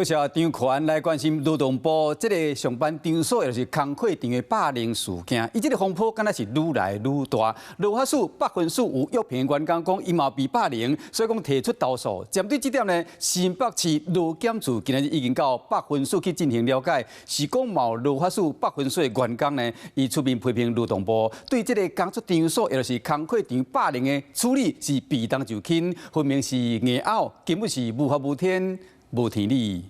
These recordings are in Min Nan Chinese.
多謝張權來關心勞動部這个上班場所，也就是工課場的霸凌事件。伊這个風波敢若是愈來愈大。勞發署北分署有藥評員工講，伊嘛被霸凌，所以講提出投訴。針對這點呢，新北市勞檢處今日已經到北分署去進行了解，是講某勞發署北分署的員工呢，伊出面批評勞動部對這个工作場所，也就是工課場霸凌的處理是避重就輕，分明是硬拗，根本是無法無天，無天理。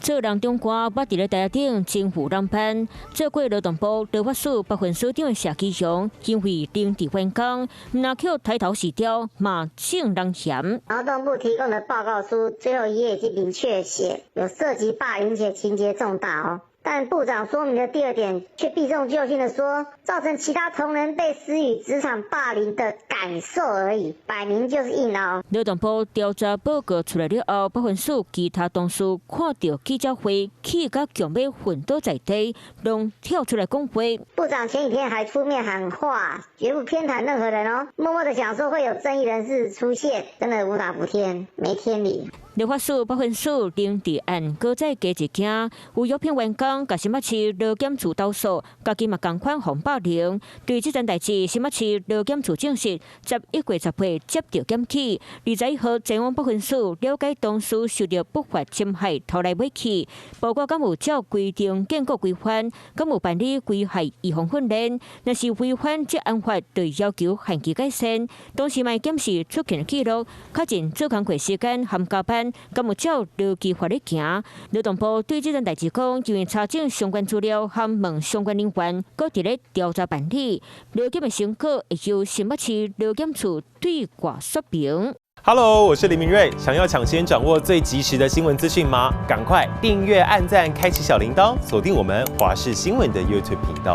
做人長官，捌佇咧台頂真負人辦，做過勞動部勞發署北分署長的謝其雄，因為領職員工，毋若予抬頭飼掉，嘛眾人嫌。勞動部提供的報告書最後一頁已經明確寫，有涉及霸凌且情節重大哦。但部長說明的第二點，卻避重就輕的說，造成其他同仁被施予職場霸凌的感受而已，擺明就是硬拗。勞動部調查報告出來了後，北分署其他同事看到記者會，氣甲強欲昏倒在地，攏跳出來講話。部長前幾天還出面喊話，絕不偏袒任何人哦。默默的想說會有正義人士出現，真的無法無天，沒天理。勞發署北分署臨治案，閣再加一驚，有藥品員工共新北市勞檢處投訴，家己嘛仝款予霸凌。對這件代誌，新北市勞檢處證實，11月10號接到檢舉，21號前往北分署了解同事受到不法侵害，頭來尾去，包括敢有照規定建構規範，敢有辦理危害預防訓練，若是違反職安法，就要求限期改善。同時嘛檢視出勤記錄，確認做工課時間含加班，敢有照勞基法咧行。勞動部對這件代誌講，因為查證相關資料和問相關人員，閣佇咧調查辦理。勞檢的成果會由新北市勞檢處對外說明。 Hello，我是林明瑞，想要搶先掌握最及時的新聞資訊嗎？趕快訂閱、按讚、開啟小鈴鐺，鎖定我們華視新聞的 YouTube 頻道。